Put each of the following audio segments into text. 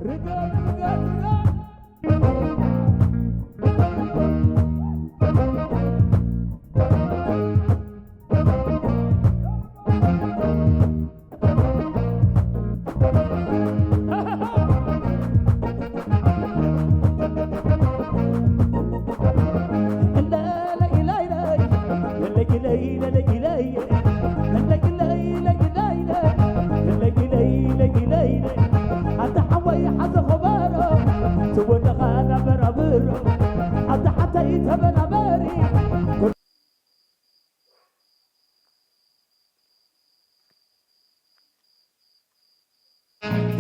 ርገጥ ርገጥ ርገጥ።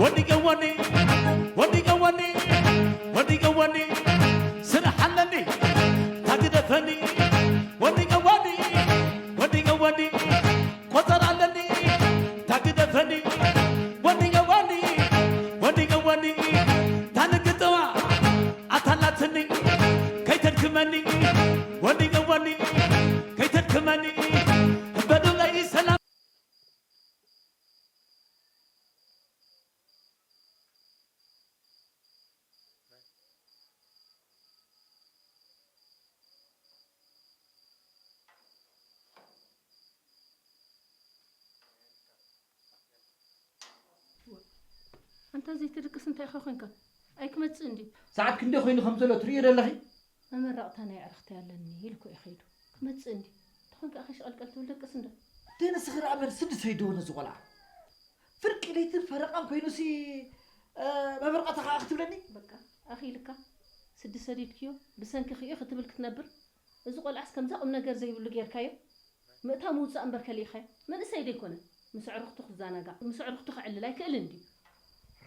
ወዲ ገዋኒ፣ ወዲ ገዋኒ፣ ወዲ ገዋኒ፣ ስራሕ ኣለኒ፣ ታግደፈኒ። ወዲ ገዋኒ፣ ወዲ ገዋኒ፣ ቆጸራ ኣለኒ፣ ታግደፈኒ። ወዲ ገዋኒ፣ ወዲ ገዋኒ፣ ታንግጥዋ ኣታላትኒ፣ ከይተድክመኒ። ወዲ ገዋኒ፣ ከይተድክመኒ። በሉለይ ሰላም። ኣንታ ዘይትድቅስ እንታይ ኢኻ ኮንካ? ኣይክመጽእ እንድዩ። ሰዓት ክንደይ ኮይኑ ከም ዘሎ ትርእዮ ዶ ኣለኺ? መመረቕታ ናይ ኣዕርኽተይ ኣለኒ ኢሉ እኮ እዩ ኸይዱ። ክመጽእ እንድዩ። ተኾንካ ኢኻ ሽቐልቀል ትብል ደቅስ እንዶ። ደይ ንስኺ ደኣ በል ስዲ ሰይድዎ ነዚ ቆልዓ። ፍርቂ ለይትን ፈረቓን ኮይኑሲ፣ እ፣ መመርቐታ ኸኣ ክትብለኒ? በቃ፣ ኣኺልካ። ስዲ ሰዲድክዮ፣ ብሰንክኺ እዩ ክትብል ክትነብር? እዚ ቆልዓስ ከምዛ ቁም ነገር ዘይብሉ ጌርካዮ? ምእታው ምውጻእ እምበር ከሊእኻዮ? መንእሰይ ዶ ኣይኮነን? ምስ ኣዕሩኽቱ ክዘናጋዕ፣ ምስ ኣዕሩኽቱ ከዕልል ኣይክእልን ድዩ?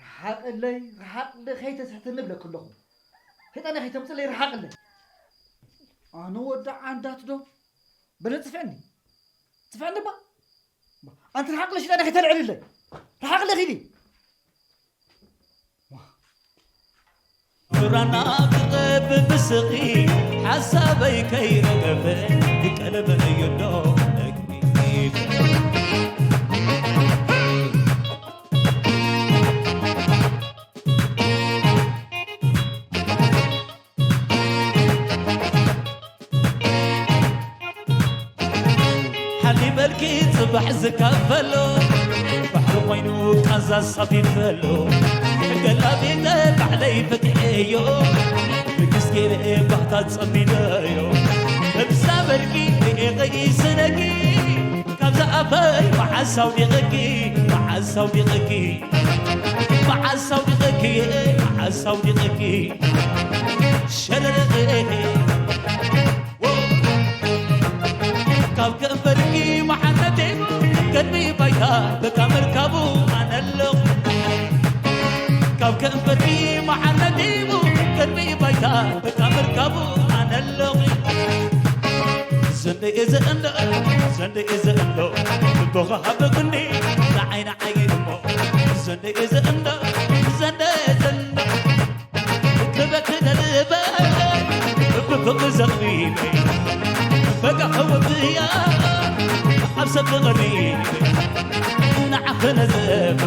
ርሓቕለይ፣ ርሓቕለይ፣ ከይተስሕትኒ እብለኪ ኣለኹ። ሰይጣን ከይተምጽለይ ርሓቕለይ። ኣነ ወዲ ዓንዳት ዶ? በለ ጽፍዕኒ። ጽፍዕኒ እባ። ኣንቲ ርሓቕለይ፣ ሰይጣን ከይተልዕልለይ። ርሓቕለይ ኺዲ። ፍራና ክጠብ ብስኺ ሓሳበይ ከይረገፈ ቀለበ እዩዶ ነግሪ። ሓሊበልኪ ጽባሕ ዝካፈሎ ባሕሪ ኮይኑ ቃንዛ ሳፊፈሎ ገላቢጠ ባዕለይ ፈትሐዮ ንግስ ገይረ ባህታ ጸሚደዮ እብዛ በልኪ ርኤ ቀይስነኪ ካብዛ ኣፈይ መዓስ ኣውዲቐኪ መዓስ ኣውዲቐኪ መዓስ ኣውዲቐኪ መዓስ ኣውዲቐኪ ሸረረቐ ካብ ከንፈርኪ መዓር ነዲሙ ቅድሚ ባይታ በቃ ምርካቡ ኣነ ኣለኹ ካብ ከንፈርኪ መዓር ነዲሙ ቅድሚ ባይታ በቃ ምርካቡ ኣነ ኣለኹ ዘንደ እየ ዘእንዶ ዘንደ እየ ዘእንዶ ልቦኻ ሃበ ክንዲ ንዓይ ንዓይ እሞ ዘንደ እየ ዘእንዶ ዘንደ ዘንዶ ክበክ ደልበ ብፍቕሪ ዘቕሪበ በቃ ከወብያ ኣብ ሰብ ተቐሪበ ንዓኸ ነዘበ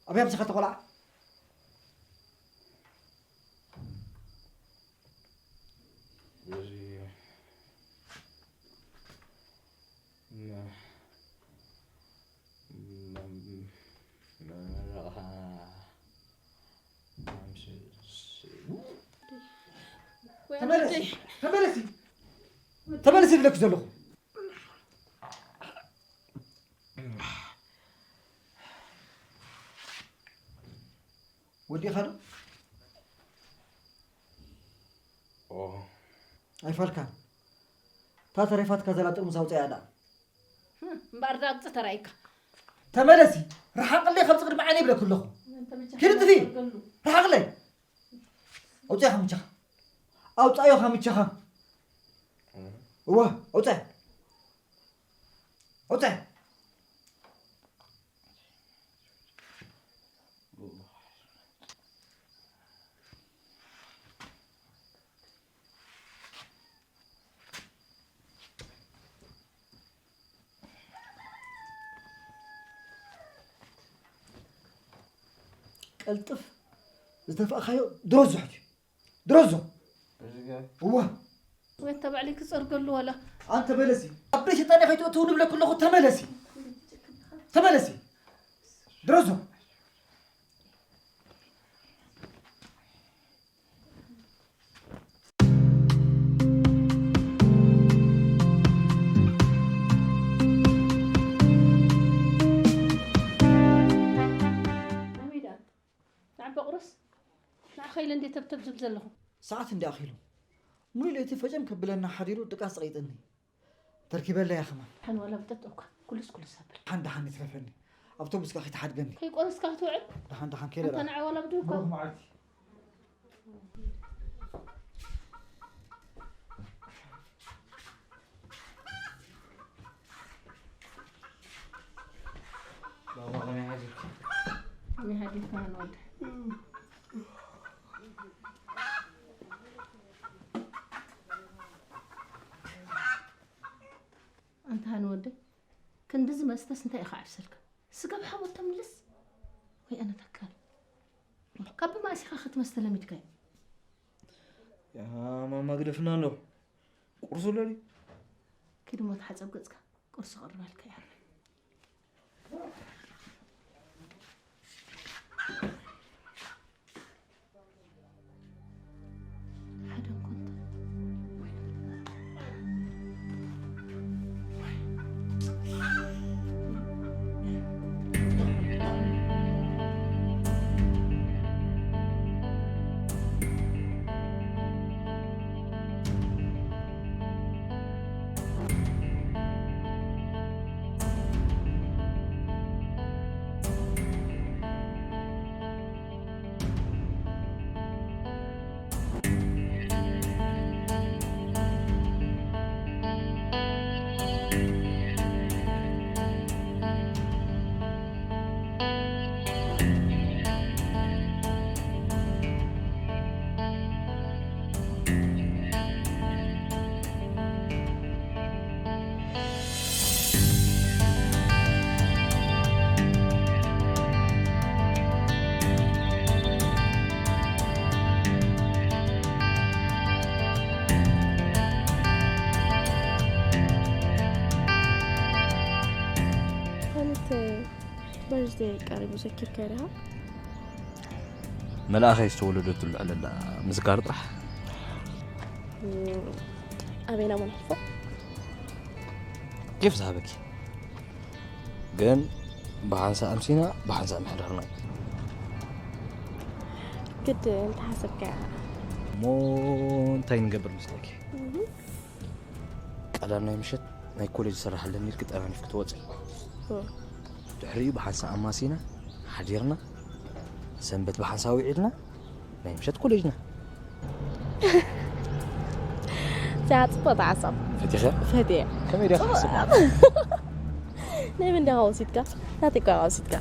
ኣበይ ኣምሲኻ ተቆልዓ? እዚ መ- መ- መ- መርቓ ኣምሲሉ ተመለሲ፣ ተመለሲ፣ ተመለሲ ይብለኪ ዘለኹ። ወዲኻ ዶ? ኦ ኣይፋልካን። እታ ተሪፋትካ ዘላ ጥርሙዝ ኣውፅኣያ ደኣ። እምበኣር ዳግፂ ተራይካ። ተመለሲ። ርሓቕለይ ካብዚ ቅድሚ ዓይነይ ይብለኪ ኣለኹ። ኪዲ ጥፊ። ርሓቕለይ። ኣውፅያ ካብ ምቻኻ። ኣውፃዮ ካብ ምቻኻ። እወ፣ ኣውፅያ። ኣውፅያ። ቀልጥፍ ዝተፋእኻዮ ድሮ ዝሕት እዩ። ድሮ ዞ። እወ። ወይ ተባዕሊ ክጸርገሉ ወላ ኣንተ በለሲ ኣብ ቤት ሽጣን ከይትእትው ንብለክ ኣለኹ። ተመለሲ። ተመለሲ። ድሮ ዞ። ኣሜዳ ንዓባ ቁርስ ንዓኸ ኢለ እንዴ ተብተብ ዝብል ዘለኹ። ሰዓት እንዲ ኣኺሉ ሙሉ ለይቲ ፈጨም ከብለና ሓዲሩ ድቃስ ጸቒጥኒ። ተርኪበለያ ከማን። ሓን ዋላ ብጠጥ እኳ ኩልስ ኩልስ ኣብል። ሓን ደሓን ይትረፈኒ። ኣብቶቡስ ከ ከይትሓድገኒ። ከይቆረስካ ክትውዕል። ደሓን ደሓን ከይለ። ኣንታ ንዓ ዋላ ብድው እኳ። ብሩኽ መዓልቲ። ኣንታ ሃኒ ወደይ፣ ክንድዚ መስተስ እንታይ ኢኻ ዓብሰልካ? ስጋብ ሓወት ተምልስ? ወይ ኣነ ተካል። ካብ ብማእሲኻ ክትመስተ ለሚድካዮ። ያ ማማ ግደፍና ኣሎ። ቁርሱ ኣሎ ድዩ? ኪድ እሞ ተሓጸብ ገጽካ፣ ቁርሲ ክቕርበልካ እያ። ሓንቲ በርዝደይ ቀሪቡ ዘኪርካያ ዲኻ? መልኣኸይ ዝተወለደትሉ ዕለላ ምዝካር ጥራሕ። ኣበይና ሞ ንሕልፎ? ኬፍ ዝሃበኪ ግን ብሓንሳእ ኣምሲና ብሓንሳእ ምሕዳርና እዩ። ግድ እንተሓሰብካያ። እሞ እንታይ ንገብር መስለኪ? ቀዳም ናይ ምሸት ናይ ኮሌጅ ስራሕ ኣለኒ ኢልኪ ጠራኒፍኪ ትወፂ። ድሕሪኡ ብሓንሳእ ኣማሲና ሓዲርና ሰንበት ብሓንሳእ ውዒልና ናይ ምሸት ኮሌጅና። እዚኣ ፅቡቕቲ ሓሳብ። ፈቲኸ? ፈትየ። ከመይ ዲኻ ትሓስብ? ናይ መን ዲኻ ወሲድካ? ናተይ እኮ ኢኻ ወሲድካ።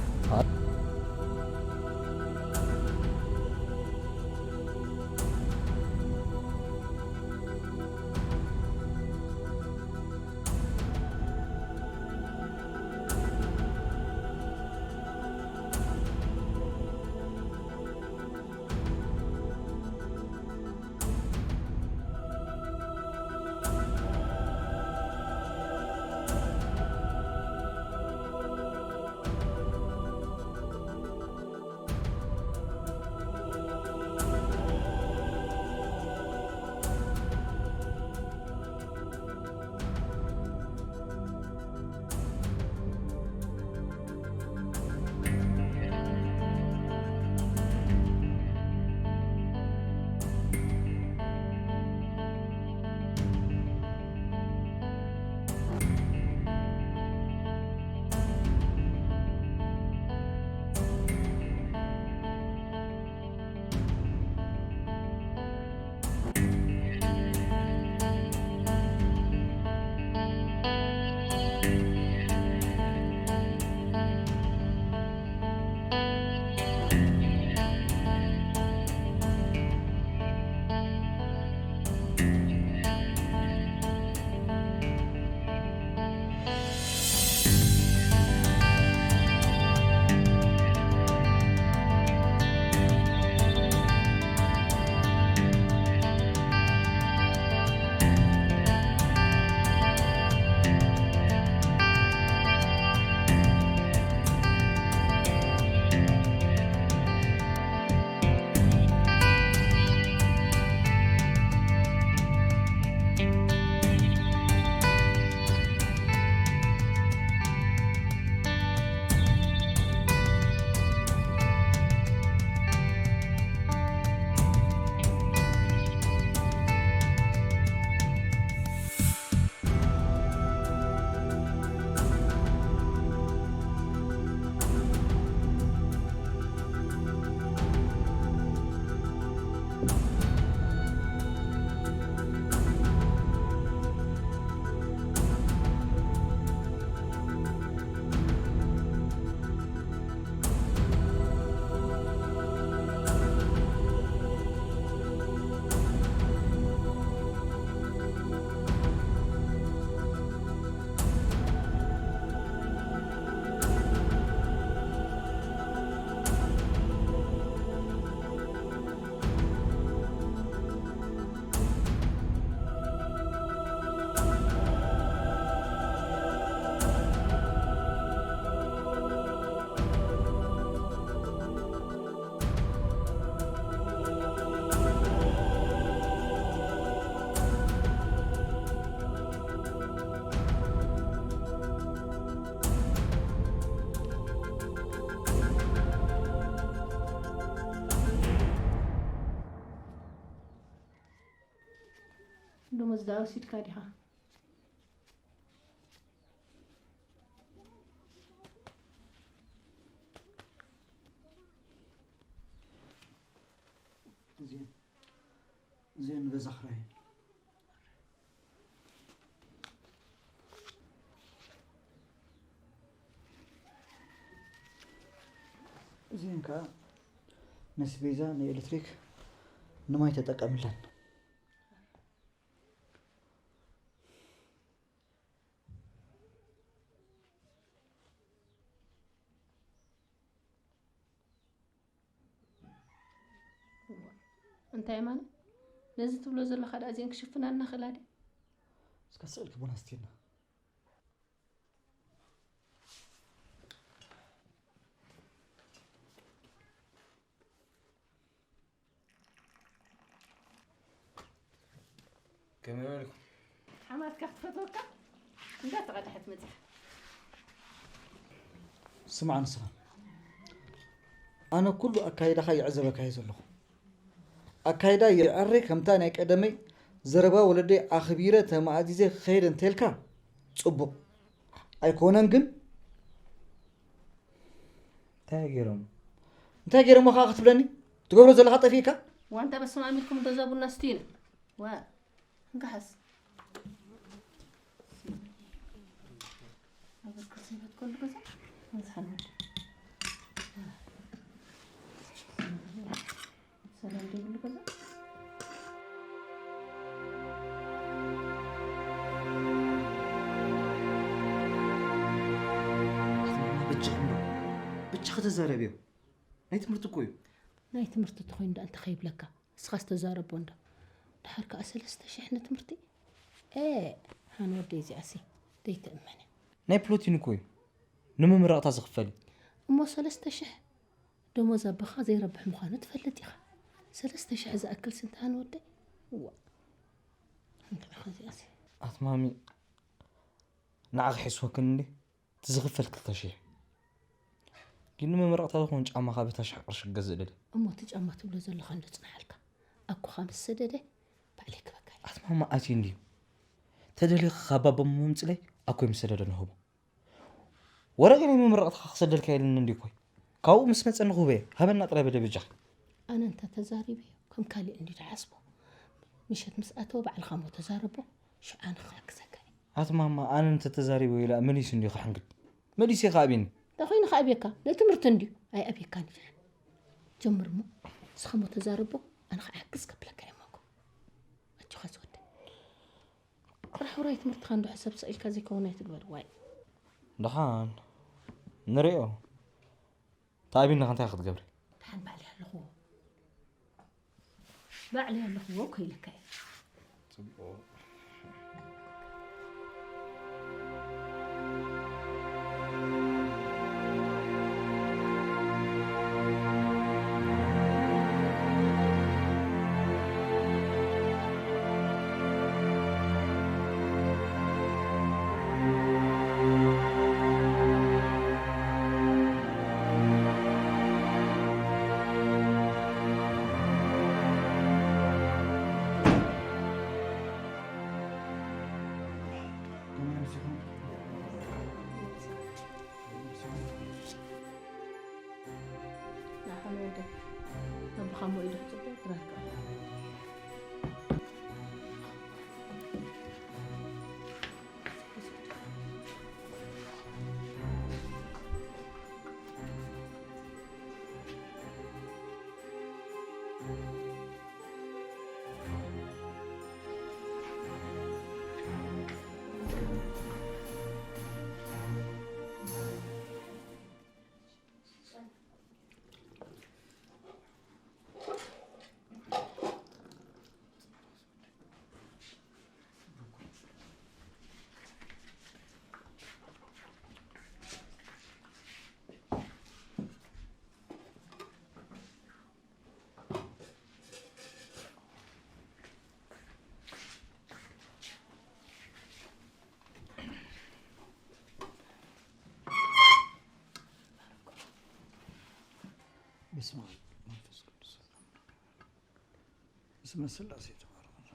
ወስዳ ወሲድካ ዲኻ? እዚአን እዚአን ንገዛ ክራይ፣ እዚአን ከዓ ነስቤዛ፣ ንኤሌክትሪክ፣ ንማይ ተጠቀምለን። እንታይ ማለት? ነዚ ትብሎ ዘለኻ ደኣ እዚአን ክሽፍናልና ክእላ ድየ? እስከ ስእልኪ ቡና ስቲና። ከመይ ውዒልኩም? ሓማትካ ክትፈትወካ እንዳተቐድሐት መጺኻ። ስማዕ ንስኻ፣ ኣነ ኩሉ ኣካይዳኻ ይዕዘበካ እየ ዘለኹ። ኣካይዳ ይዕረ ከምታ ናይ ቀደመይ፣ ዘረባ ወለደይ ኣኽቢረ ተማእዚዘ ክኸይድ እንተልካ ጽቡቕ ኣይኮነን። ግን እንታይ ገይሮም? እንታይ ገይሮም ኸዓ ክትብለኒ? ትገብሮ ዘለኻ ጠፊእካ? ዋንታ በስመ ኣብ ኢልኩም እንዶ እዛ ቡና ስቲና። ዋ፣ እንካሓስ። ኣበርክት ዘይበት ከሉ ገዛ፣ መዝሓል ወዲ። ሰላም ዘይብሉ ገዛ። ብቻ እንዶ፣ ብቻ ከተዛረብዮ። ናይ ትምህርቲ እኮ እዩ። ናይ ትምህርቲ ተኾይኑ ደኣ እንተ ኸይብለካ፣ ንስኻስ ተዛረቦ እንዶ። ደሓር ከኣ ሰለስተ ሽሕ ንትምህርቲ? ኤ፣ ሃን ወደይ እዚኣሲ፣ ዘይትእመን እያ። ናይ ፕሎቲን እኮ እዩ። ንምምራቕታ ዝኽፈል እዩ። እሞ ሰለስተ ሽሕ ደሞዝ ኣቦኻ ዘይረብሕ ምዃኑ ትፈልጥ ኢኻ። ሰለስተ ሽሕ ዝኣክል ስንታን ወደይ? እዋ። እንታይ ኢኻ እዚኣሲ? ኣትማሚ፣ ንዓኺ ሒስወክን እንዴ? እቲ ዝኽፈል ክልተ ሽሕ። ግን ንመመረቕታ ዝኾን ጫማ ካብ እታ ሽሕ ቅርሺ ክገዝእ ደልየ። እሞ እቲ ጫማ ትብሎ ዘለኻ እንዶ ጽንሓልካ። ኣኮኻ ምስ ሰደደ ባዕለይ ክበካ እየ። ኣትማማ ኣትዩ እንድዩ። ተደሊኻ ካብ ባቦ መምጽለይ ኣኮይ ምስ ሰደደ ንህቦ። ወረቀ ናይ መመረቕትኻ ክሰደልካ ኢሉኒ እንዲ እኮይ። ካብኡ ምስ መጸ ንኽህቦ እየ። ሃበና ጥራይ በለ በጃኻ። ኣነ እንተ ተዛሪበዮ ከም ካልእ እንዲ ዝሓስቦ። ምሸት ምስ ኣተወ ባዕልኻ እሞ ተዛረቦ። ሽዑ ኣነ ክሕግዘካ እየ። ኣትማማ ኣነ እንተ ተዛሪበዮ ኢላ መሊሱ እንዲ ክሕንግድ። መሊሱ እየ ክኣብየኒ። እንታይ ኮይኑ ክኣብየካ? ንትምህርቲ እንድዩ። ኣይኣብየካን እዩ። ጀምር እሞ። ንስኻ እሞ ተዛረቦ። ኣነ ክዓ ሕግዝ ከብለካ እየ እሞ እኮ። ኣጆኻ ዝወደይ። ጥራሕ ውራይ ትምህርትኻ እንዶ ሕሰብ ስቕ ኢልካ ዘይከውን ኣይትግበር፣ ዋይ። ደሓን ንሪኦ። ተኣቢንኻ እንታይ ክትገብሪ? ደሓን ባዕለይ ኣለኹዎ። ባዕለይ ኣለኹዎ እኮ ኢለካ እየ። ጽቡቕ። ንዓኻ ንወደይ። ኣቦኻ እሞ ኢዱ ክጽበ ትረክብ። በስመ አብ መንፈስ ቅዱስ። በስመ ስላሴ ተባረክ።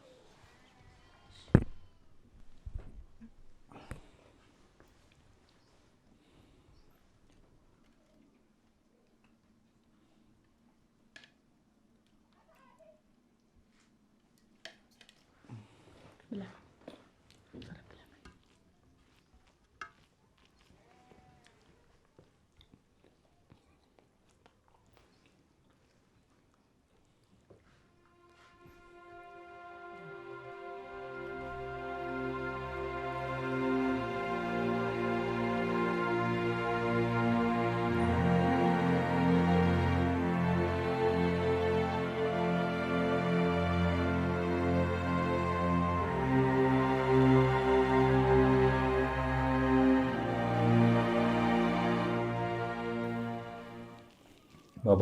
ባባ፣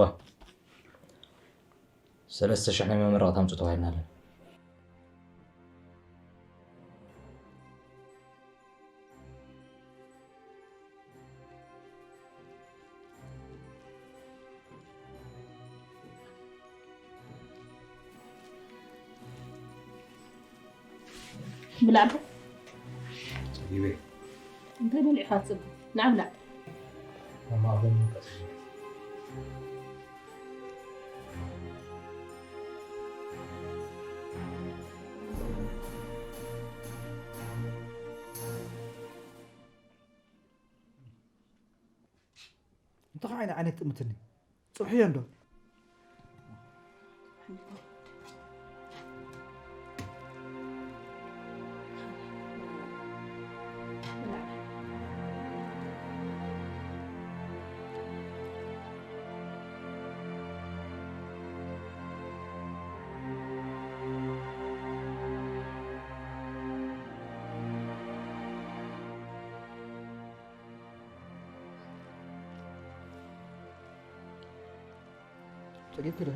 ሰለስተ ሽሕ ናይ መመረቕታ ኣምፁ ተባሂልና ኣለና። ብላዕ እባ። ጸጊበ። እንታይ በሊዕኻ ትጽበ? ንዓ ብላዕ። ማማ፣ ኣበይ ምንቀጽ? እንታይ ዓይነት ዓይነት ትጥምትኒ? ጽብሕዮ እንዶ። ጸጊብኪ ዶ?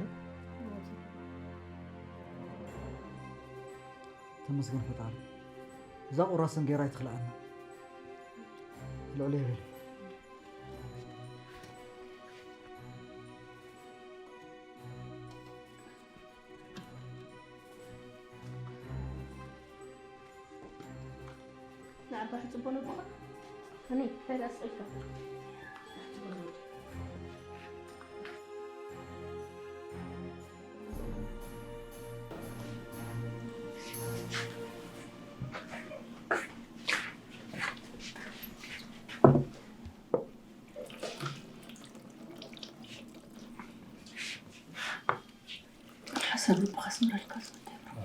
ተመስገን ፈጣሪ። እዛ ቁራስ እንጌራ ኣይትኽልኣና። ልዕሉ የብል። ንዓባ ሕጽቦ ነቦኻ? እኔ እንታይ ደኣ ስኢልካ? ሓሳብ ልብኻ ስምረልካ ዝወደይ ብሮ።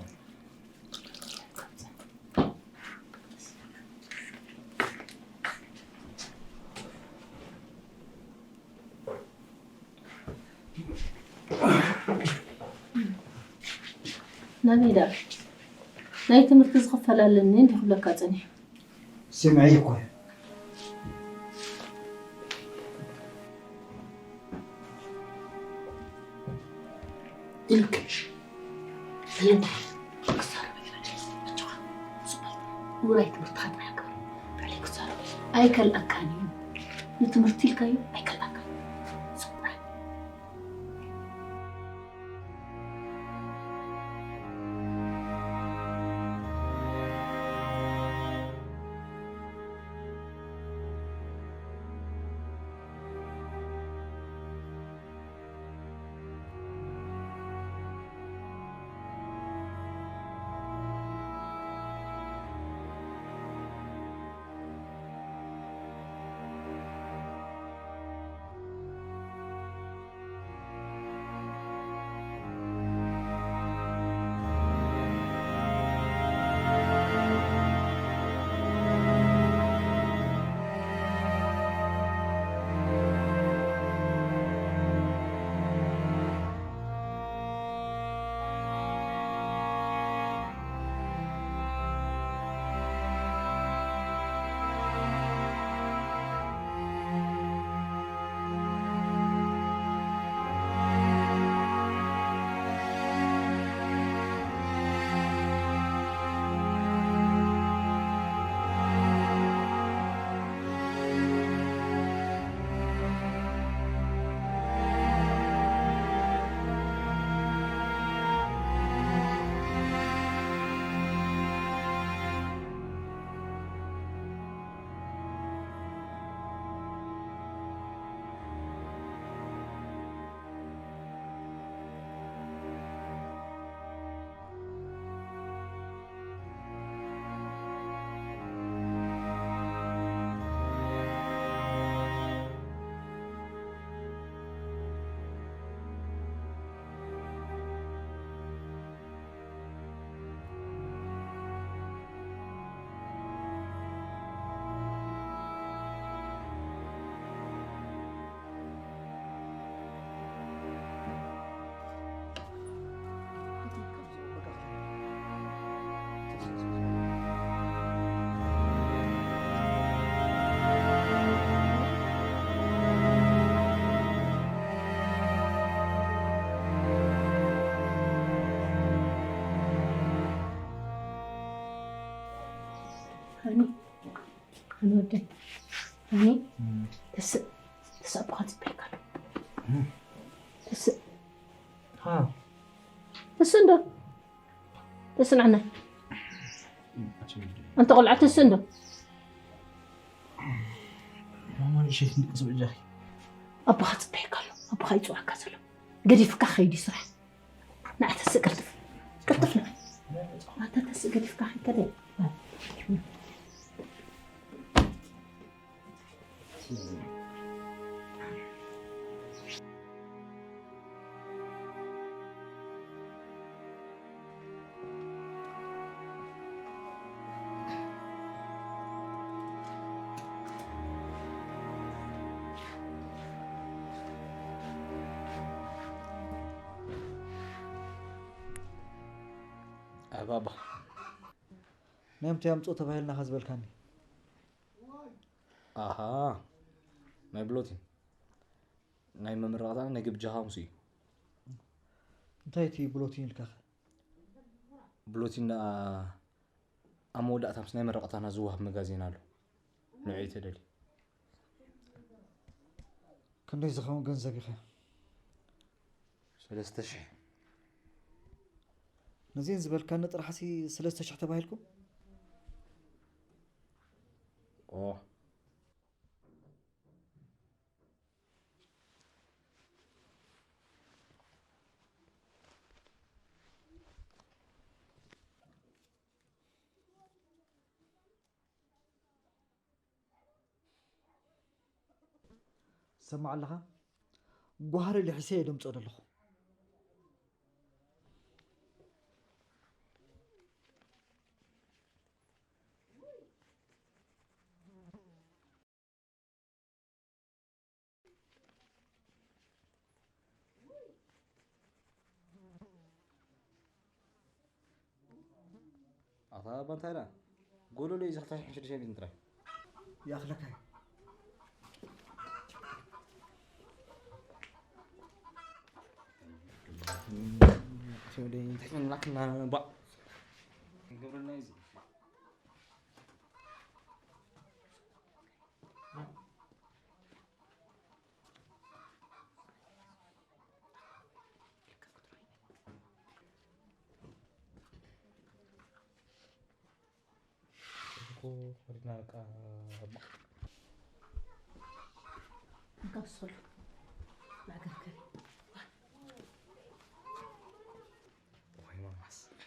ናበይ ደኣ? ናይ ትምህርቲ ዝኽፈል ኣለኒ እንዲ ክብለካ ጸኒሐ። ስምዒ እኮ ኢልክሽ። ስለምንታይ? ክሳረብ ኣይፈለጥን። ኣጆኻ፣ ጽቡቕ። ውራይ ትምህርትኻ ጥራሕ ግበር። ባዕለይ ክሳረብ ኣይከልኣካን እዩ። ንትምህርቲ ኢልካዮ ኣይከልኣካን። ጽቡቕ። ኣነ ወደይ፣ ኣነ ተስእ፣ ተስእ ኣቦኻ ጽበየካ ኣሎ። ተስእ። ሃ። ተስእ እንዶ። ተስእ ንዓና። ኣንተ ቆልዓ ተስእ እንዶ። ማማ ንእሸት ንቅስ ብጃኺ። ኣቦኻ ጽበየካ ኣሎ። ኣቦኻ ይጽዋዕካ ዘሎ። ገዲፍካ ኸይዲ ስራሕ። ንዓ ተስእ ቅልጥፍ። ቅልጥፍ ንዓ። ኣንተ ተስእ ገዲፍካ ኸይከደ። ኣባባ። ናይ ምንታይ ኣምጽኦ ተባሂልናኻ ዝበልካኒ? ኣሃ፣ ናይ ብሎቲን። ናይ መመረቕታና ናይ ግብጃኻ ምስ እዩ። እንታይ እቲ ብሎቲን ኢልካኸ? ብሎቲን ደኣ ኣብ መወዳእታ ምስ ናይ መረቕታና ዝወሃብ መጋዜን ኣሎ። ንዕኡ ተደልዩ። ክንደይ ዝኸውን ገንዘብ ኢኸ? ሰለስተ ሽሕ። ነዚን ዝበልካኒ ጥራሕሲ ሰለስተ ሽሕ ተባሂልኩም? ኦ። ሰማዕ ኣለኻ? ጓህሪ ልሒሰ እየ ደምጾ ዘለኹ። ኣታ ባንታይና ጎሎሎ እዩ ዘኽታይ ሕንሽር ሸሚዝ እንትራይ ይኣኽለካ እዩ። ትብለይ እንታይ ላክና ባ ግብርና እዩ።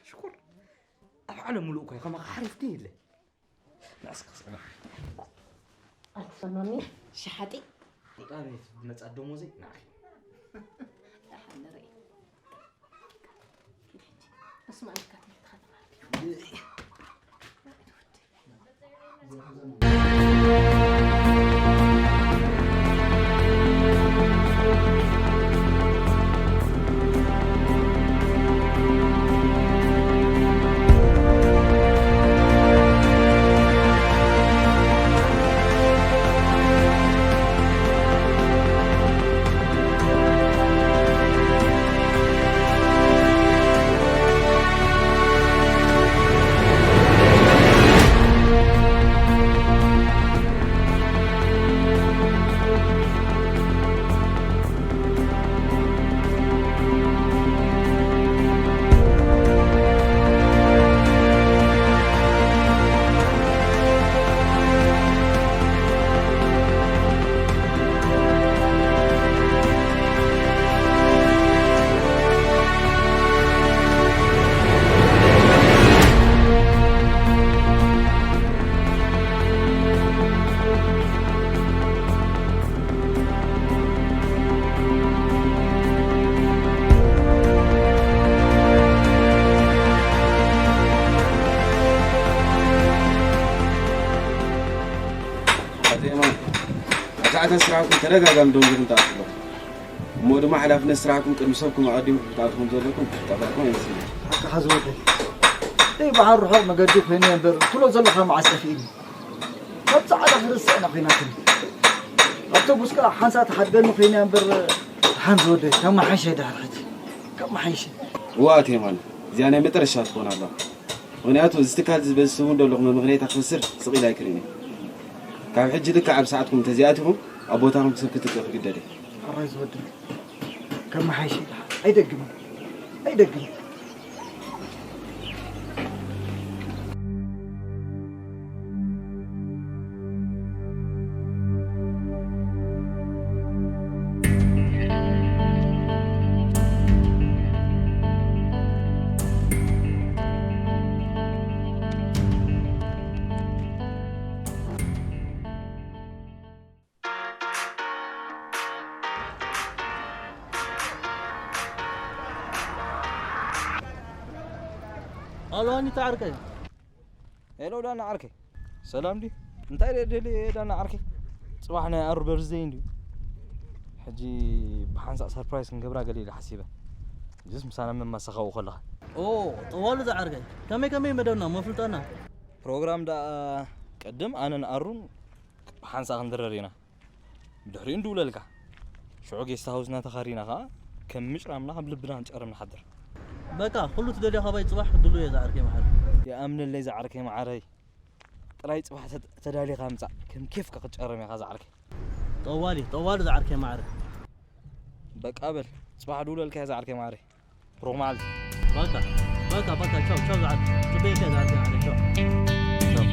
ሽኩር ኣብ ዓለም ሙሉእ እኮ ከማኻ ሓሪፍቲ የለ። ንዕስካ ስዕና። ኣትሰማሚ ሸሓጢ። ቁጣሪ መጻ ደሞዘይ ንዓኺ። ደሓን ንርኢ። ኣስማዕልካ ትምህርትኻ ተማሃር። ኣቶ የማነ፣ ኣብ ሰዓታት ስራሕኩም ተደጋጋሚ ደው ኢልኩም ትኣትዉ ኣለኹም። እሞ ድማ ሓላፍነት ስራሕኩም ቅድሚ ሰብኩም ኣቐዲምኩም ክትኣትዉ ከም ዘለኩም ጠፋእኩም ኣይመስለንን። ሓቅኻ ዝወደይ። እይ፣ በዓል ርሑቕ መገዲ ኮይነ እምበር፣ ትብሎ ዘለኻ መዓስ ጠፊእኒ። ካብ ጻዕዳ ክርስትያና ኮይናትኒ። ኣውቶቡስ ከኣ ሓንሳእ ትሓድገኒ ኮይና እምበር፣ ደሓን ዝወደይ፣ ካብ መሓይሸ ድሕሪ ሕጂ። ካብ መሓይሸ። እዋ ኣቶ የማነ፣ እዚኣ ናይ መጠረሻ ትኾን ኣለዋ። ምኽንያቱ፣ እዚ ትካል እዚ በዚ ሰሙን ዘለኹም ምኽንያት ክኸስር ስቕ ኢለ ኣይክርእን እየ። ካብ ሕጂ ልክዕ ኣብ ሰዓትኩም እንተዘይኣቲኹም ኣብ ቦታኹም ሰብ ክትክእ ክግደድ እየ። ሕራይ ዝወድን ከመሓይሽ ኢኻ። ኣይደግምን። ኣይደግምን። ኣሎኒ ተዓርከይ። ሄሎ ዳና ዓርከይ። ሰላም ድዩ? እንታይ ደደሊ ዳና ዓርከይ? ጽባሕ ናይ ኣሩ በርዝደይ እንድዩ። ሕጂ ብሓንሳእ ሰርፕራይዝ ክንገብራ ገለ ኢለ ሓሲበ። ጅስ ምሳና መማሰኻኡ ከለኻ። ኦ፣ ጠዋሉ ዝዓርከይ። ከመይ ከመይ መደብና መፍልጠና? ፕሮግራም ደኣ ቅድም ኣነን ኣሩን ብሓንሳእ ክንድረር ኢና። ብድሕሪኡ ንድውለልካ። ሽዑ ጌስት ሃውስና ተኻሪና ኸኣ ከም ምጭራምና ኣብ ልብና ክንጨርም ንሓድር። በቃ፣ ኩሉ ትደልዮ ካባይ ጽባሕ ክድሉ እየ ዝዓርከይ መሓሪ። ይኣምነለይ ዝዓርከይ መዓረይ። ጥራይ ጽባሕ ተድ-፣ ተዳሊኻ ምጻእ። ከም ኬፍካ ክትጨርም ኢኻ ዝዓርከይ። ጠዋሊ፣ ጠዋሊ ዝዓርከይ መዓረይ። በቃ በል፣ ጽባሕ ድውለልካ እየ ዝዓርከይ መዓረይ። ሩቕ መዓልቲ። በቃ፣ በቃ፣ በቃ፣ ቻው፣ ቻው ዝዓርከይ። ጽበየካ እየ ዝዓርከይ መዓረይ፣ ቻው። ቻው።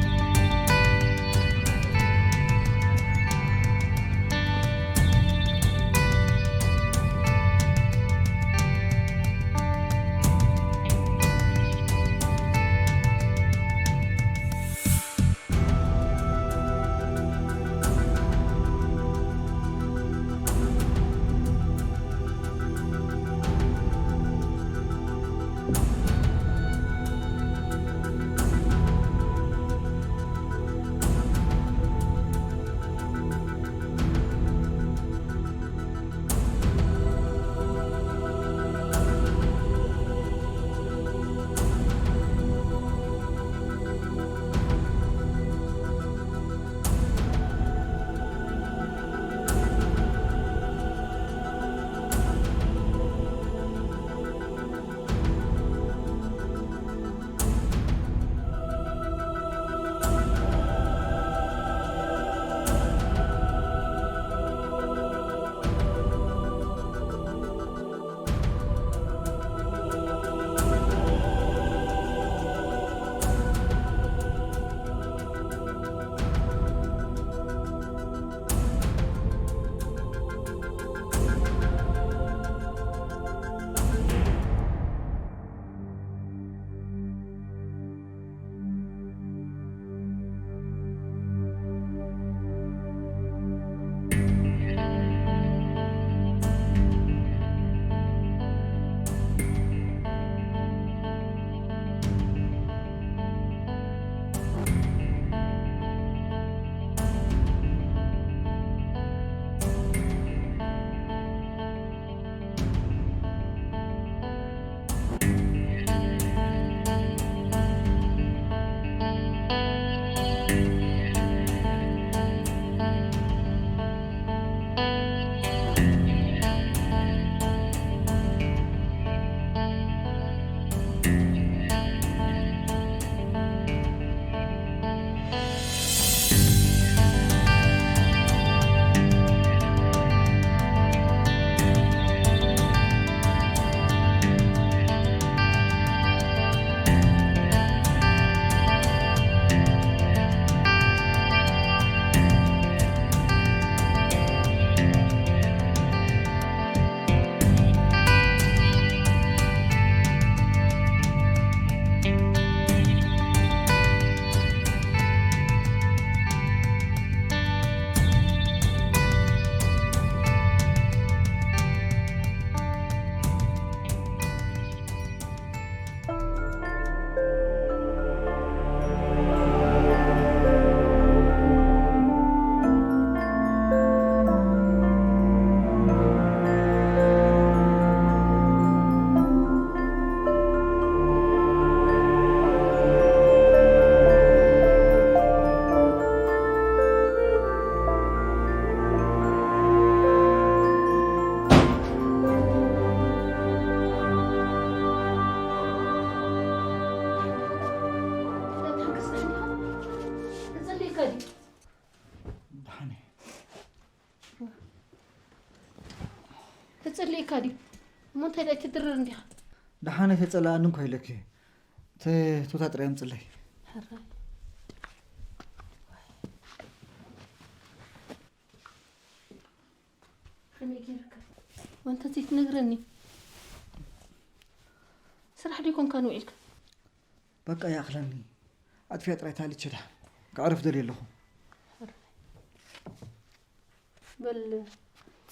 ተጸሊእካ ድዩ? እሞ እንታይ ደኣ ኣይትድረር እንዲኻ? ደሓን ኣይተጸላኣኒ እንኳ ኢለኪ። ተ-፣ ቱታ ጥራይ ኣምጽለይ። ሕራይ። ከመይ ጌርካ? ወንተ ዘይትነግረኒ? ስራሕ ዶ ይኮንካን ውዒልካ? በቃ ይኣኽለኒ። ኣጥፊኣ ጥራይ ታልቸ ደሓን። ከዕርፍ ደልየ ኣለኹ። በል፣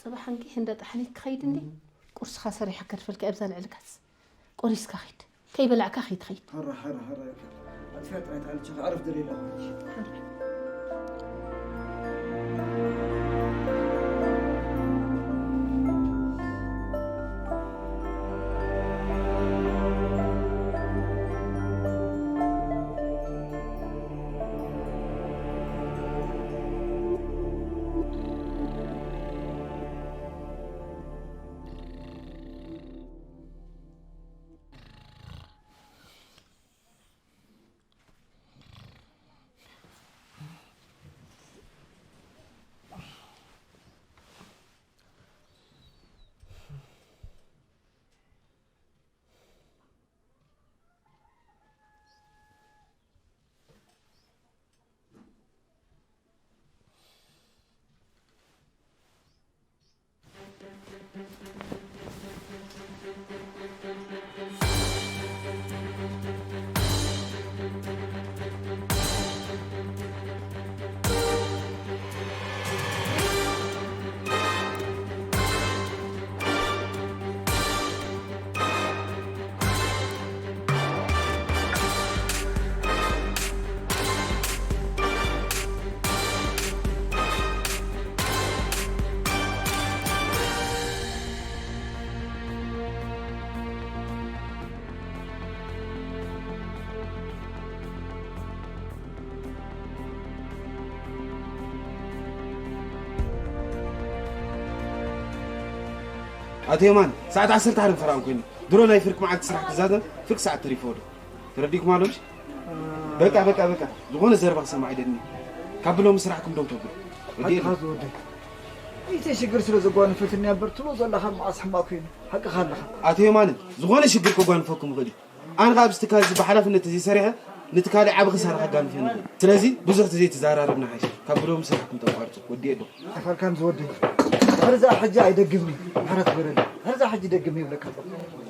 ጽባሕ እንኪ እንዳ ጠሓኒት ክኸይድ እንዴ? ቁርስኻ ሰሪሐ ከድፈልካ ኣብዛ ልዕልካስ። ቆሪስካ ኺድ። ከይበላዕካ ኸይትኸይድ። ሕራ፣ ሕራ፣ ሕራ፣ ይካ። ኣጥፊኣ ጥራይ ታልቸ ከዕርፍ ደልየ ኣለኹ። ኣቶ የማን፣ ሰዓት ዓሰርተ ሓደ ፈራም ኮይኑ፣ ድሮ ናይ ፍርቂ መዓልቲ ስራሕ ክዛዘም ፍርቂ ሰዓት ተሪፎ ዶ? ተረዲእኩም ኣሎ ድዩ? በቃ፣ በቃ፣ በቃ። ዝኾነ ዘረባ ክሰማዕ ኣይደልን። ካብ ብሎም ስራሕኩም ደው ተብሉ። ወዲ ሓቅኻ ዝወደይ። እቲ ሽግር ስለ ዘጓነፈትኒ እያ እምበር ትብሎ ዘለኻ መዓስ ሕማቕ ኮይኑ። ሓቅኻ ኣለኻ። ኣቶ የማነ፣ ዝኾነ ሽግር ከጓንፈኩም ይኽእል እዩ። ኣነ ከኣ ኣብዚ ትካል እዚ ብሓላፍነት ተዘይሰሪሐ፣ ነቲ ካልእ ዓቢ ክሳራ ከጋንፍ እየ ንኽእል። ስለዚ ብዙሕ ተዘይተዘራረብና ሓይሽ። ካብ ብሎም ስራሕኩም ተቋርጹ። ወዲ የሎ። ኣይፋልካን ዝወደይ። ድሕሪ እዛ ሕጂ ኣይደግምን እዩ። ምሕረት ግበረለይ። ድሕሪ እዛ ሕጂ ደግም ይብለካ ኣለኹ።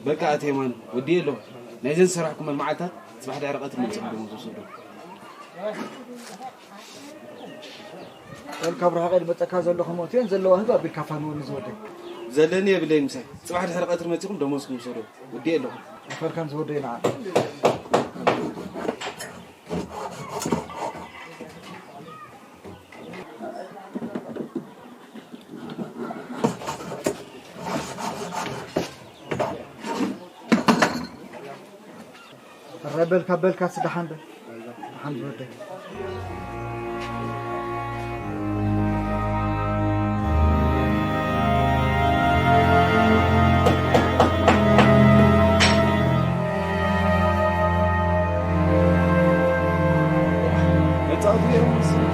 በቃ ኣቶ የማነ፣ ወዲ የሎ። ናይዘን ዝሰራሕኩም መዓልታት ጽባሕ ድሕሪ ቀትሪ መጺኹም ደሞዝ ውሰዱ። በል ካብ ርሑቕ እየ ዝመጸካ ዘለኹ ሞት እየን ዘለዋ ህዝቢ ኣቢልካ ፋንወኒ ዝወደይ። ዘለኒ የብለይ ምሳይ። ጽባሕ ድሕሪ ቀትሪ መጺኹም ደሞዝኩም ውሰዱ። ወዲ የሎ። ኣይፋልካን ዝወደይ ንዓ። ሕራይ በል ካብ በልካስ ደሓን በል። ደሓን ዝወደይ። መጻወቲ ገይሮም መሰለኝ።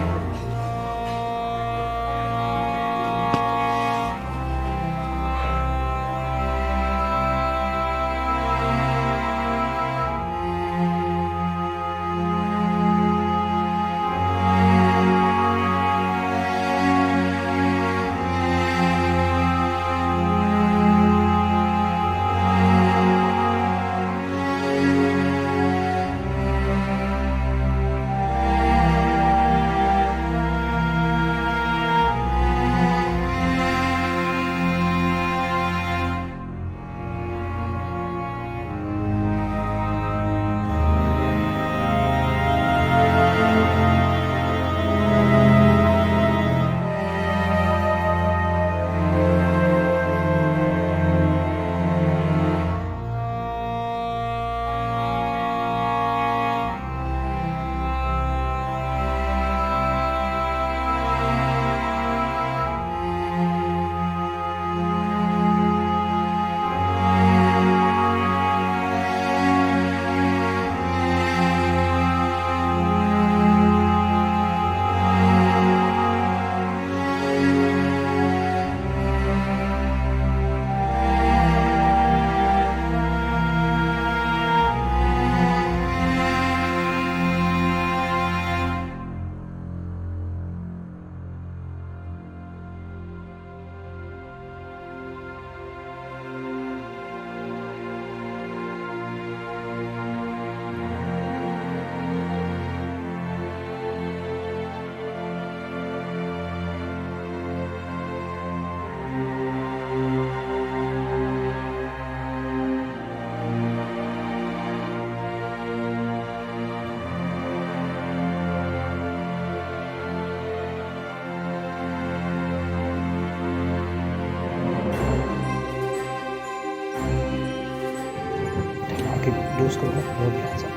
ንኡስ ክብረት ብወግዒ ሕጸብ።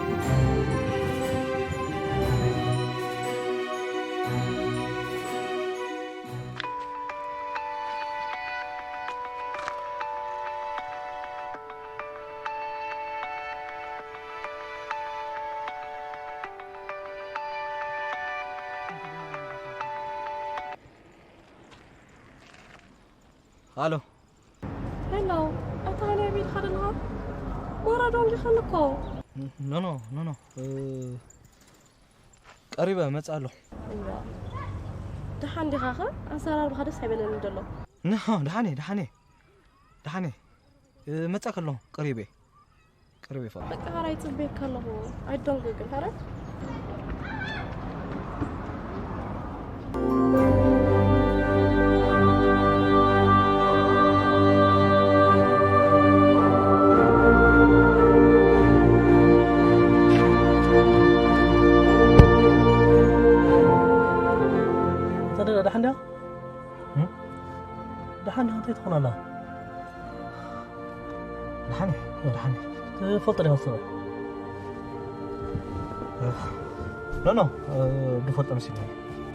ሃሎ። ሄሎ፣ ኣታ ናይ ቤት ኻደልኻ? ሞራ ዶንጊ ኸልኮ። ኖ፣ ኖ፣ ኖ፣ ኖ። እ፣ ቀሪበ መጽእ ኣለኹ። እዋ። ደሓን ዲኻ ኸ? ኣዘራርባኻ ደስ ኣይበለኒ ደሎ። ኖ፣ ደሓን እየ፣ ደሓን እየ። ደሓን እየ። እ፣ መጸእ ከለኹ ቀሪበ። ቀሪበ ይፈልጥ። በቃ፣ ኸራይ ጽበየካ ኣለኹ። ኣይዶንጊ ግን፣ ኸራይ። ኣታ ደዳ፣ ደሓን ዲኻ? እም? ደሓን ዲኻ? እንታይ ትኾን ኣላ? ደሓን እየ፣ ደሓን እየ። ትፈልጦ ዲኻ ሰብ? ኖ፣ ኖ፣ እ፣ ድፈልጦ መሲልኒ።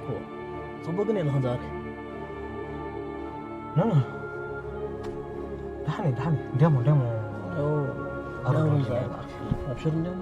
እዎ። ጽቡቕ ግን የለኽን ዛሬ። ኖ፣ ኖ። ደሓን እየ፣ ደሓን እየ። እንዲያሞ፣ እንዲያሞ። ኦ፣ ኣረጋጊ እንዲያሞ ዛሬ። ኣርኪ። ኣብሽር እንዲያሞ።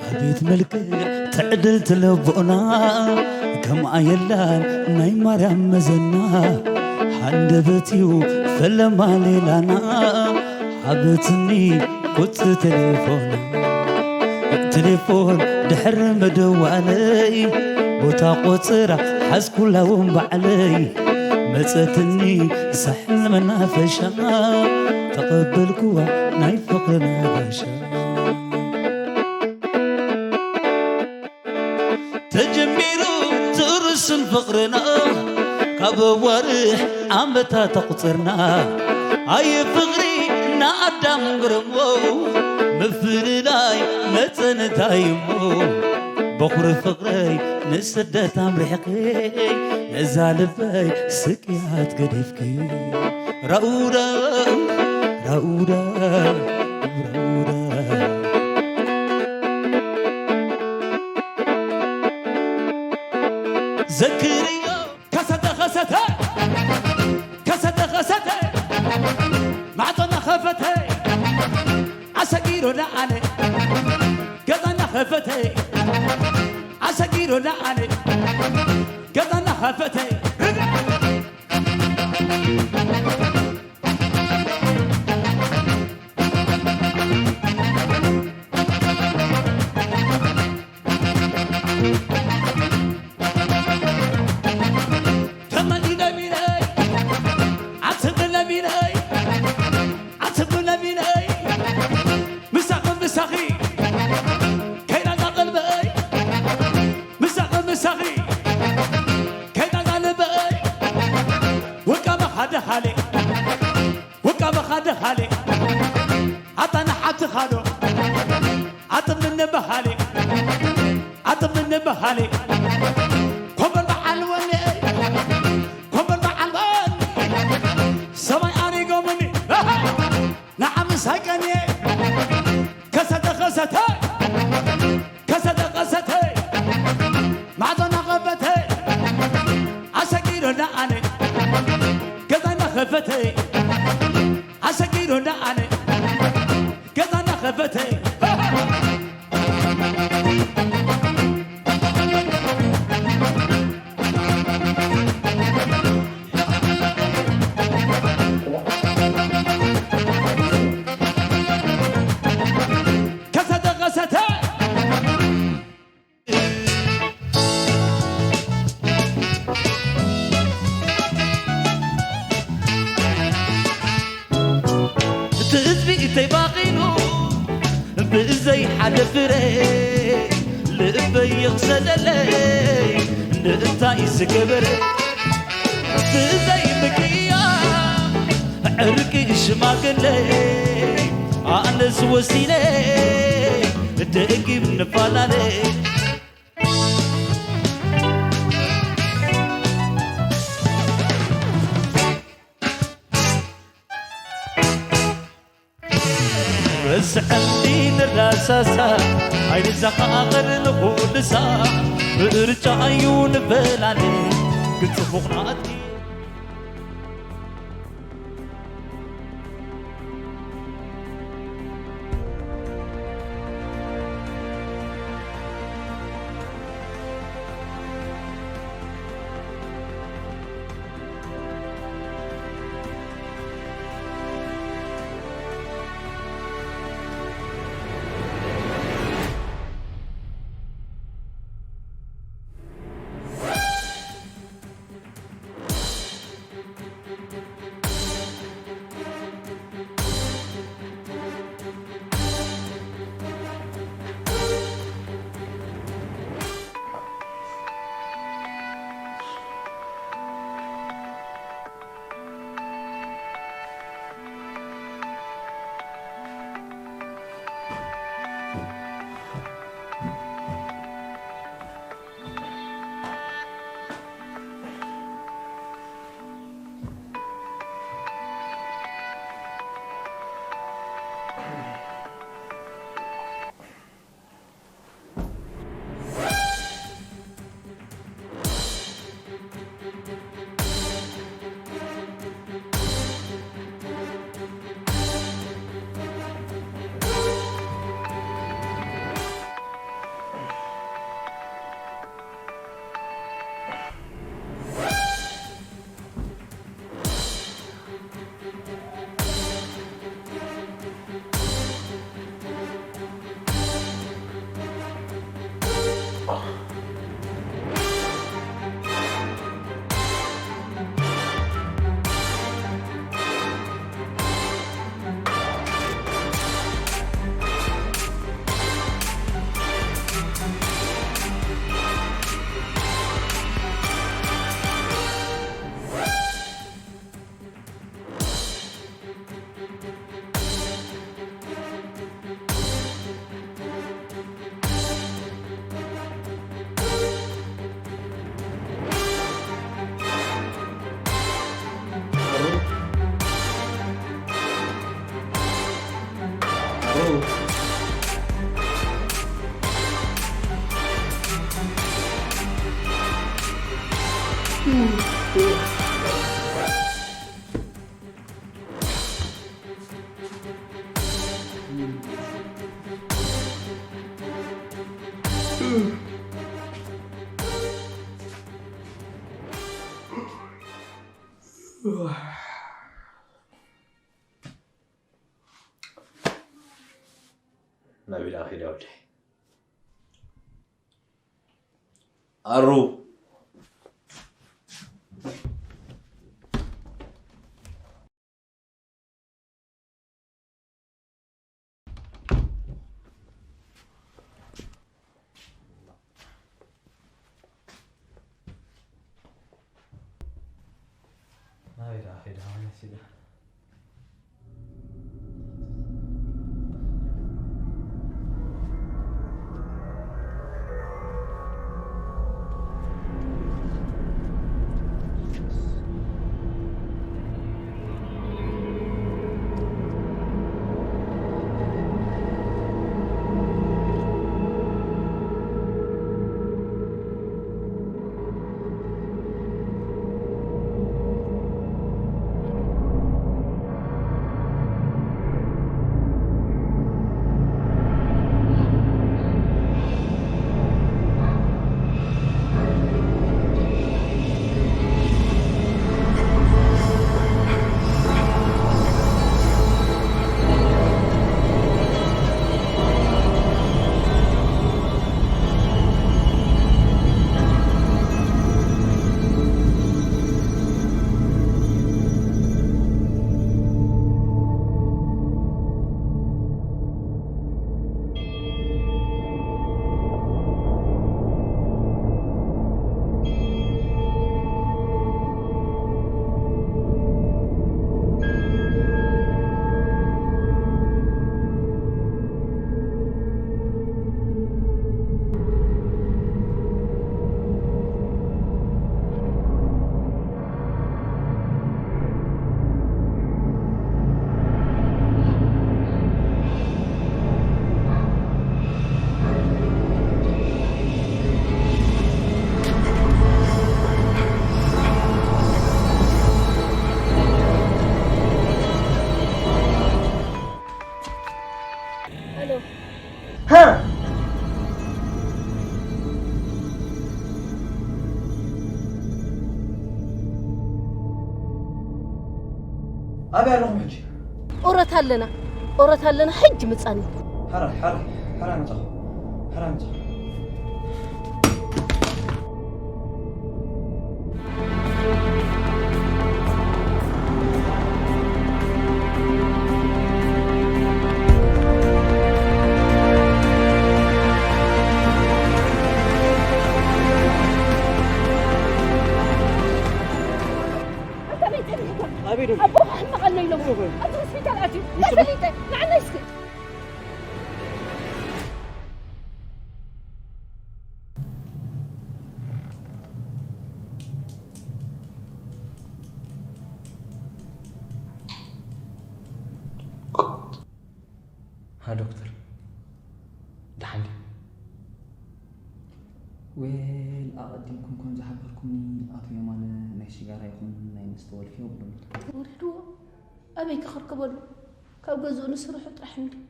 ኣቤት መልክዕ ትዕድልቲ ልቦና፣ ከምኣ የላን ናይ ማርያም መዘና። ሃንደበት'ዩ ፈለማ ሌላና፣ ሃበትኒ ቁጽሪ ቴሌፎና። ቴሌፎን ድሕሪ ምድዋለይ፣ ቦታ ቆጽራ ሓዝኩላ እውን ባዕለይ። መጸትኒ ሳሕል መናፈሻ፣ ተቐበልኩዋ ናይ ፍቕሪ ነጋሻ። ተጀሚሩ ትርሱን ፍቕርና፣ ካብ ኣዋርሕ ዓመታት ኣቑጽርና። ኣየ ፍቕሪ ንኣዳም ግረሞ፣ ምፍልላይ መጸ እንታይ እሞ። በኹሪ ፍቕረይ ንስደት ኣምሪሕኺ፣ ነዛ ልበይ ስቅያት ገዲፍኪ። ራኡዳ፣ ራኡዳ፣ ራኡዳ። ዘክርዮ። ከሰተ ከሰተ፣ ከሰተ ከሰተ፣ ማዕጾና ከፈተ፣ ኣሰጊሮ ደኣለ፣ ገዛና ከፈተ፣ ኣሰጊሮ ደኣለ፣ ገዛና ከፈተ። ተመሊለ ሚለይ፣ ኣትብለ ሚለይ፣ ኣትብለ ሚለይ፣ ምሳኺ ምሳኺ፣ ከይዳ እዛ ቀልበይ፣ ምሳኺ ምሳኺ፣ ከይዳ እዛ ልበይ፣ ውቃበ ሓደ ኻሊእ። ውቃበኻ ደኻሌ፣ ኣታ ንሓትኻ ዶ ኣጥምኒ በሃሌ፣ ኣጥምኒ በሃሌ። ኮበል በዓል ወኔ፣ ኮበል በዓል ወኔ። ሰማይ ኣሪጎምኒ፣ ንዓ ምሳይ ቀንየ። ከሰተ ከሰተ፣ ከሰተ ከሰተ፣ ማዕጾና ከፈተ፣ ኣሰጊሮ ደኣለ፣ ገዛና ከፈተ፣ ኣሰጊሮ ደኣለ፣ ተባኺኑ ብዘይ ሓደ ፍረ ልበይ ይቕሰደለይ። ንእንታይ ዝገበረ ብዘይ ምክያ ዕርቂ ሽማግለ ኣነስ ወሲነ ደጊም ንፈላለ። ርስዕኒ ንራሳሳ ኣይንዘኻኸር ንኹልሳ ምርጫ እዩ ንፈላለ። ግን ጽቡቕ ናትኪ ናበይ ደኣ ከይዳ ወደይ? ኣሩ። ናበይ ደኣ ከይዳ ማለት እዩ ደኣ? ኣበይ ኣለኹም ሕጂ? ኦረት ኣለና፣ ኦረት ኣለና፣ ሕጂ ምጻኒ። ሕራይ፣ ሕራይ፣ ሕራይ መጻኹ፣ ሕራይ መጻኹ። ኣታ መይተ ዲኻ? ኣበይ ደም? ኣቦኻ ሕመቕ ኣሎ ኢሎሞ። ኣብዚ ሆስፒታል ኣትዩ። ምስ- ተፈሊጠ። ንዓና እስኪ። ሃ ዶክተር፣ ደሓን ድዩ? ዌል፣ ኣቐዲምኩም ከም ዝሓበርኩምኒ፣ ኣቶ የማነ ናይ ሽጋራ ይኹን ናይ መስተ ወልፊ የብሉን። ወሪድዎ። ኣበይ ክኽርከበሉ? ካብ ገዝኡ ንስርሑ ጥራሕ እንድዩ።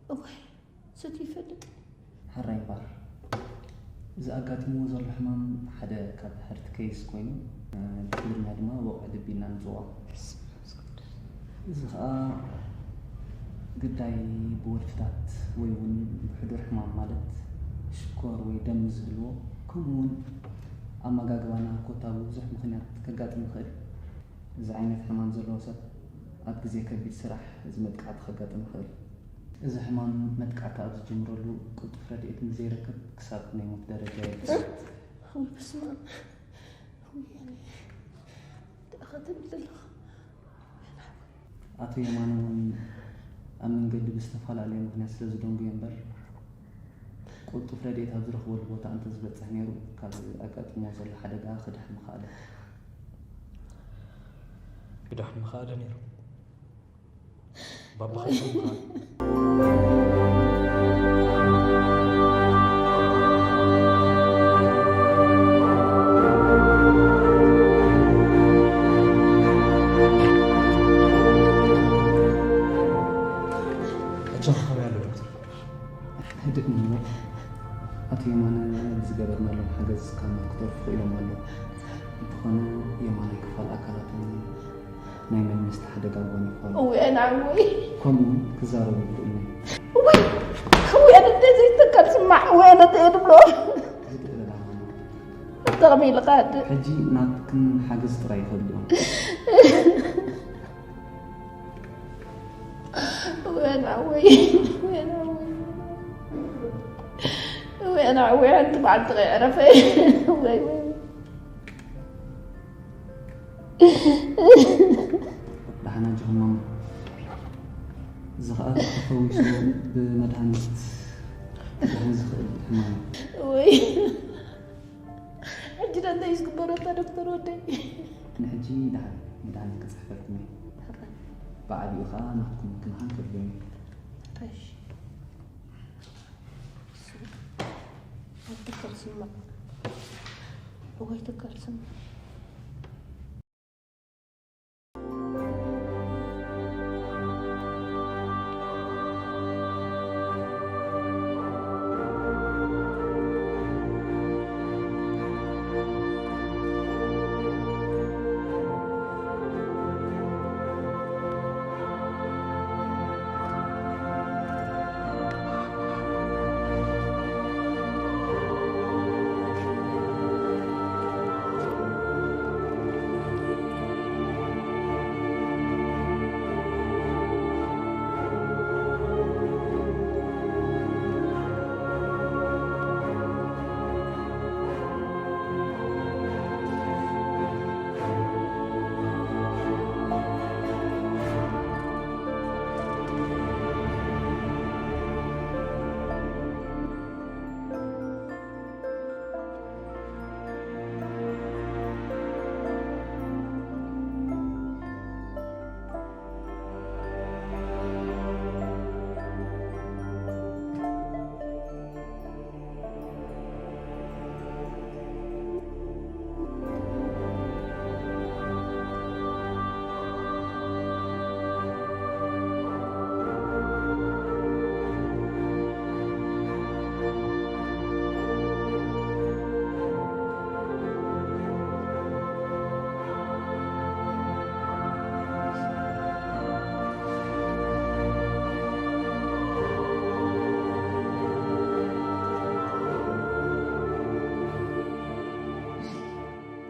እዋይ፣ ሰትዩ ይፈልጥ። ሕራይ እምበኣር፣ እዚ ኣጋጢምዎ ዘሎ ሕማም ሓደ ካብ ሀርት ኬይስ ኮይኑ፣ እ፣ ብትግርኛ ድማ ወቕዒ ልቢ ኢና ንጽውዖ። በስመ ኣብ ወመንፈስ ቅዱስ። እዚ ኸኣ ግዳይ ብወልፍታት ወይ እውን ብሕዱር ሕማም ማለት ሽኮር ወይ ደም ዝህልዎ፣ ከምኡ እውን ኣመጋግባና ኮታ ብብዙሕ ምኽንያት ከጋጥም ይኽእል። እዚ ዓይነት ሕማም ዘለዎ ሰብ ኣብ ግዜ ከቢድ ስራሕ እዚ መጥቃዕቲ ከጋጥም ይኽእል። እዚ ሕማም መጥቃዕቲ ኣብ ዝጅምረሉ ቅልጡፍ ረድኤት ምስ ዘይረክብ ክሳብ ናይ ሞት ደረጃ የብጽሕ። ወይ በስመ ኣብ። ወያኔ። እንታይ ኢኻ ትብል ዘለኻ? ኣቶ የማነ እውን ኣብ መንገዲ ብዝተፈላለየ ምኽንያት ስለ ዝደንጉዮ እምበር፣ ቅልጡፍ ረድኤት ኣብ ዝረኽበሉ ቦታ እንተዝበጽሕ ነይሩ፣ ካብ ኣጋጢምዎ ዘሎ ሓደጋ ክድሕን ምኸኣለ። ክድሕን ምኸኣለ ነይሩ። ባባ ክድሕን ምኸኣለ። ሕጂ ከመይ ኣሎ ዶክተር? ህድእ ንበል። ኣቶ የማነ ብዝገበርናሎም ሓገዝ ካብ ሞት ክተርፉ ክኢሎም ኣለዉ። እንተኾነ የማናይ ክፋል ኣካላቶም ናይ ማይ መስተ ሓደጋ ኣጓኒፉ ኣሎ። እወ፣ ናወይ። ከምኡ እውን ክዛረቡ ይኽእሉ እዮም። እወይ፣ እወይ፣ ኣነ እንደ ዘይትተካል ስማዕ፣ እወይ፣ ኣነ እንደ የድብሎ። ህድእ በል ኣማና። ብጣዕሚ ኢልኻ ህድእ። ሕጂ ናትክን ሓገዝ ጥራይ ይኸድልዮም። ወይና ወይ፣ ወይና ወይ፣ ወይና ወይ፣ ሓንቲ መዓልቲ ከይዕረፈ። ወይ፣ ወይ። ደሓን ኣጆኹም ማማ። እዚ ኸኣ ተፈዊሱ ብመድሃኒት ክድሕን ዝኽእል ሕማም እዩ። ወይ። ሕጂ ዶ እንታይ እዩ ዝግበረካ ዶክተር ወደይ? ንሕጂ ደሓን መድሃኒት ክጽሕፈልኩም እየ። ብዓቢኡ ኸኣ ናትኩም ምክንኻን ከድልዮም እዩ። እሺ። ኣይትከል ስማዕ። እዋይ ትከል ስማዕ።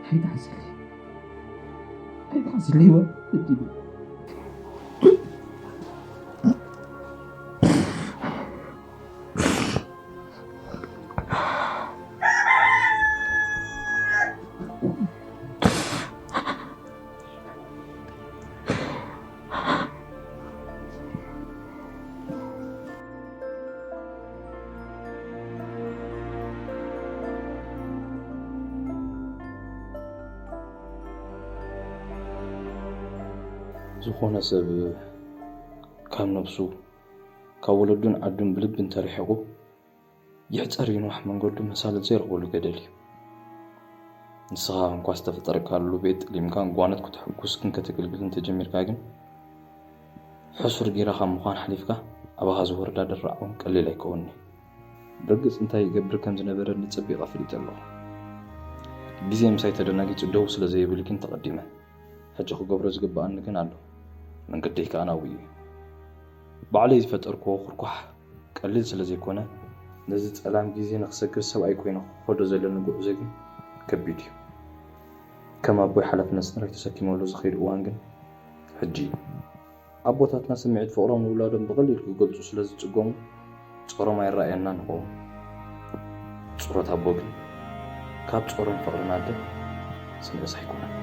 ከይትሓዝለይ፣ ከይትሓዝለይ ዋ። ዝኾነ ሰብ ካብ ነብሱ፣ ካብ ወለዱን ዓዱን ብልቢ እንተርሒቑ፣ ይሕጸር ይንዋሕ መንገዱ መሳልል ዘይረኽበሉ ገደል እዩ። ንስኻ እንኳ ዝተፈጠርካሉ ቤት ጥሊምካን ጓነት ክትሕጉስክን ከተገልግልን ተጀሚርካ ግን፣ ሕሱር ጌራ ካብ ምዃን ሓሊፍካ ኣባኻ ዝወርዳ ድራዕ እውን ቀሊል ኣይከውን'ዩ። ብርግጽ እንታይ ይገብር ከም ዝነበረኒ ጸቢቐ ኣፍሊጠ ኣለኹ። ግዜ ምሳይ ተደናጊጹ ደው ስለ ዘይብል ግን ተቐዲመ። ሕጂ ክገብሮ ዝግብኣኒ ግን ኣሎ። መንገደይ ከኣ ናብኡ እዩ። ባዕለይ ዝፈጠርክዎ ኩርኳሕ ቀሊል ስለ ዘይኮነ፣ ነዚ ጸላም ግዜ ንኽሰግር ሰብኣይ ኮይነ ክኸዶ ዘለኒ ጉዕዞ ግን ከቢድ እዩ። ከም ኣቦይ ሓላፍነት ስድራይ ተሰኪመሉ ዝኸይድ እዋን ግን ሕጂ እዩ። ኣቦታትና ስምዒት ፍቕሮም ንውላዶም ብቐሊል ክገልጹ ስለ ዝጽገሙ ጾሮም ኣይረኣየናን ይኸውን። ጾሮት ኣቦ ግን ካብ ጾሮም ፍቕርን ኣደ ዝንእስ ኣይኮነን።